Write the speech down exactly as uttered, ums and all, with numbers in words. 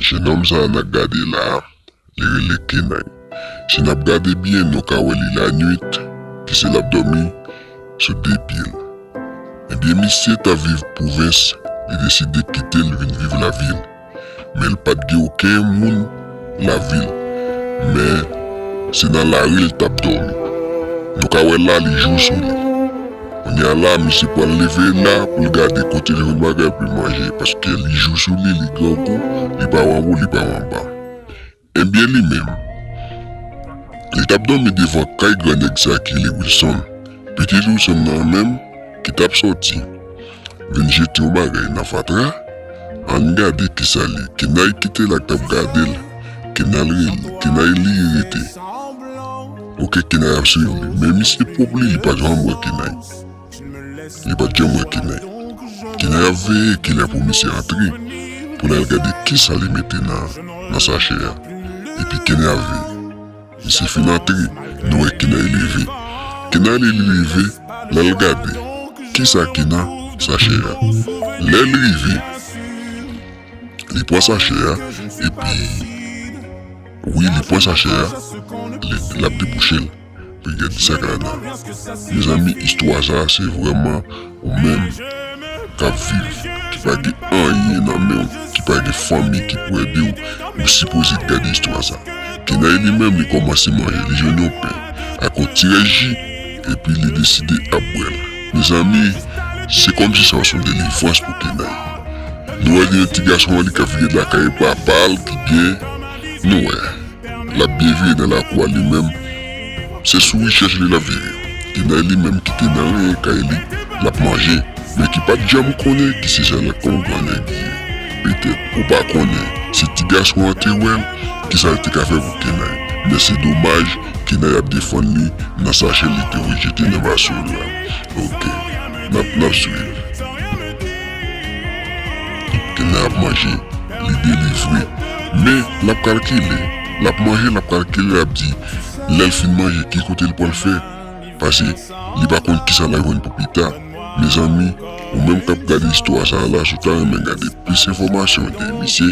Jennonm sa a n ap gade la a, li rele Kenay. Si n ap gade byen, nou ka wè li lannuit, ki se l ap dòmi sou de pye l. Ebyen, misye t ap viv pwovens, li deside kite l vin viv lavil. Men l pa t gen okenn moun lavil. Men se nan lari l t ap dòmi. Nou ka wè la, li jou sou li. Kounye a la, misye pral leve la pou l gade kote l jwenn bagay pou l manje, paske li jou sou li, li grangou, li pa w anwo, li pa w anba. Ebyen, li menm, li t ap dòmi devan kay gran nèg sa ki rele Wilson. Pitit Wilson nan menm, ki t ap sòti, vin jete yon bagay nan fatra. Ann gade kisa li. Kenay ki te la k t ap gade l. Kenay li, Kenay li rete. Oke, Kenay ap swiv li. Men misye pwòp li, li pa t janm wè Kenay. Li pa t janm wè Kenay. Kenay ap veye kilè pou misye antre, pou l al gade kisa li mete nan, nan sachè a. Epi Kenay ap veye. Misye fin antre, nou wè Kenay leve. Kenay li, li leve, l al gade kisa ki nan sachè a. Lè l rive, li pran sachè a, epi, wi, li pran sachè a, li, l ap debouche l. Pou l gade sa k ladan. Mezanmi, istwa sa a, se vrèman ou menm k ap viv, ki pa gen anyen nan men w, ki pa gen fanmi ki pou ede w, ou sipoze gade istwa sa. Kenay li menm, li kòmanse manje, li jwenn yon pen ak yon ti rès ji, epi li deside ap bwè l. Mezanmi, se kòmsi sa se yon delivrans pou Kenay. Nou wè li, yon ti gason an, li k ap vire lakay papa l ki byen, nou wè. L ap byen vire nan lakou a li menm. Se sou richès li l ap vire. Kenay li menm ki te nan renyen kay li, l ap manje, men ki pa t janm konnen ki se sa l kon gran nèg li ye. Petèt, ou pa konnen, si ti gason an te wè l, kisa l te ka fè pou Kenay. Men se domaj, Kenay ap defann li nan sachè li te rejete nan vaso l la. Oke, n ap, n ap swiv. Kenay ap manje, li delivre. Men, l ap kalkile. L ap manje, l ap kalkile, l ap di, lè l fin manje, ki kote l pral fè? Paske li pa konn kisa l ap jwenn pou pita. Mezanmi, ou menm k ap gade istwa sa a la, si w ta renmen gade plis enfòmasyon de misye,